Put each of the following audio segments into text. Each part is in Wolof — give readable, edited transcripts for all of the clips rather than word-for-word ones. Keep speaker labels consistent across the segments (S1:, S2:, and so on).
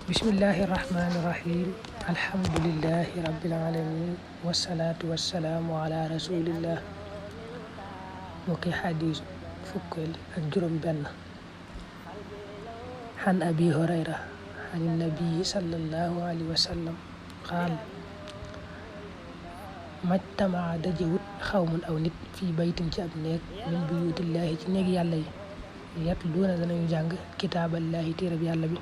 S1: bismillahi rahmaani rahim alhamdulillahi rabbil alamin wasalaatu wasalaamu ala rasulillah mbokki xadis fukkeel ak juróom benn xan abi hurayra xan nabii sallallahu alayhi wa sallam qaal majtamaa dajewut xawmun aw nit fii baytin ci ab néeg min buyutillahi ci néeg yàlla yi yatluuna danañu jàng kitaaballahi téereb yàlla bi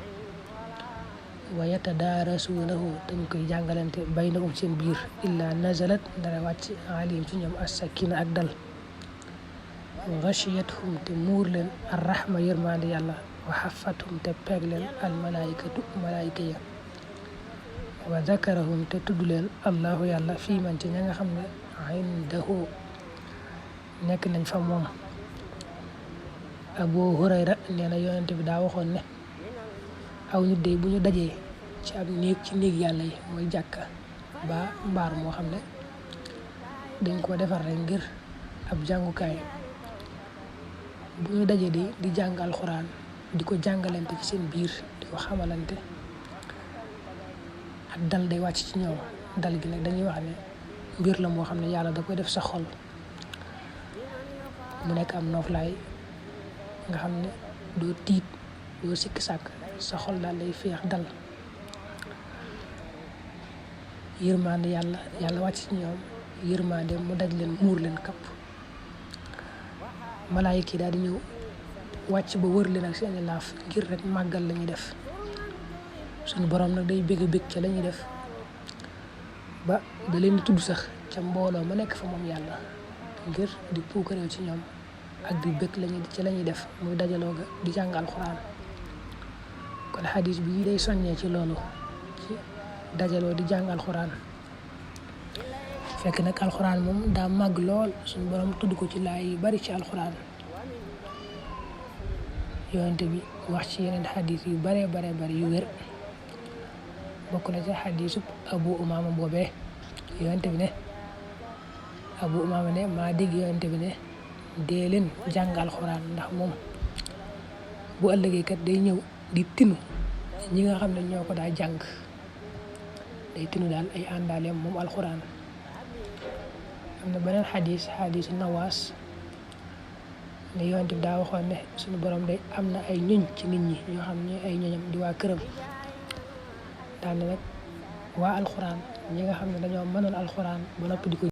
S1: wa yatadaarasuunahu dañ koy jàngalante baynahum seen biir illaa nazalat dara wàcc alayhim ci ñoom as-sakina ak dal ghashiyatuhum te muur leen arrahma yërmande yàlla wa xafathum te peeg leen almalaikatu malaayika ya wa zakarahum te tudd leen allahu yàlla fii man ci ña nga xam ne indahu nekk nañ fa moom. Abu Hurayra nee na yonente bi daa waxoon ne aw nit de bu ñu dajee ci ab néeg ci néeg yàlla yi mooy jàkka ba mbaar moo xam ne dañ ko defar rek ngir ab jàngukaay bu ñu dajee di jàng alxuraan di ko jàngalante ci seen biir di ko xamalante ak dal day wàcc ci ñoom. dal gi nag dañuy wax ne mbir la moo xam ne yàlla da koy def sa xol mu nekk am nooflaay nga xam ne doo tiit doo sikki sàkk sa xol daal lay féex dal. yërmande yàlla wàcc ci ñoom yërmande mu daj leen muur leen kapp. malaayika yi daal di ñëw wàcc ba wër leen ak seeni laaf ngir rek màggal la ñuy def. suñu borom nag day bégg ca la ñuy def ba da leen di tudd sax ca mbooloo ma nekk fa moom yàlla ngir di puukareew ci ñoom ak di bég ci la ñuy def muy dajaloo ga di jàng alxuraan. kon xadis bi day soññee ci loolu ci dajaloo di jàng alxuraan. fekk nag alxuraan moom daa màgg lool suñu borom tudd ko ci laay yu bari ci alxuraan. yonente bi wax ci yeneen xadis yu bare bari yu wér bokk na ci xadisub Abu Umaama boobee yonente bi ne Abu Umaama ne maa dégg yonente bi ne dee leen jàng alxuraan ndax moom bu ëllëgee kat day ñëw di tinu ñi nga xam ne ñoo ko daa jàng day tinu daal ay àndaaleem moom alxuraan. am na beneen xadisu Nawaas ne yonent bi daa waxoon ne suñu borom day am na ay ñuñ ci nit ñi ñoo xam ne ay ñoñam di waa këram daal ne nag waa alxuraan ñi nga xam ne dañoo mënoon alxuraan ba noppi di ko